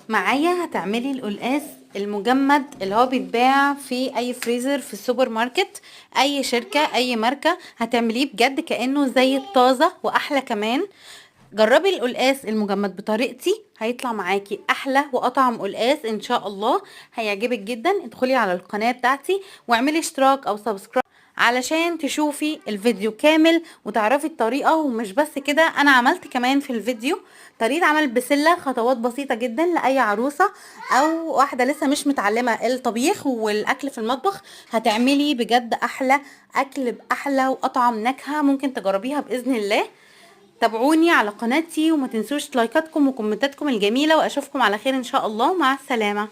معايا هتعملي القلقاس المجمد اللي هو بيتباع في اي فريزر في السوبر ماركت، اي شركة اي ماركة، هتعمليه بجد كأنه زي الطازة واحلى كمان. جربي القلقاس المجمد بطريقتي، هيطلع معاكي احلى واطعم قلقاس ان شاء الله، هيعجبك جدا. ادخلي على القناة بتاعتي واعملي اشتراك او subscribe علشان تشوفي الفيديو كامل وتعرفي الطريقة. ومش بس كده، انا عملت كمان في الفيديو طريقة عمل بسلة، خطوات بسيطة جدا لأي عروسة او واحدة لسه مش متعلمة الطبيخ والاكل في المطبخ. هتعملي بجد احلى اكل باحلى واطعم نكهة ممكن تجربيها بإذن الله. تابعوني على قناتي وما تنسوش لايكاتكم وكومنتاتكم الجميلة، واشوفكم على خير ان شاء الله. مع السلامة.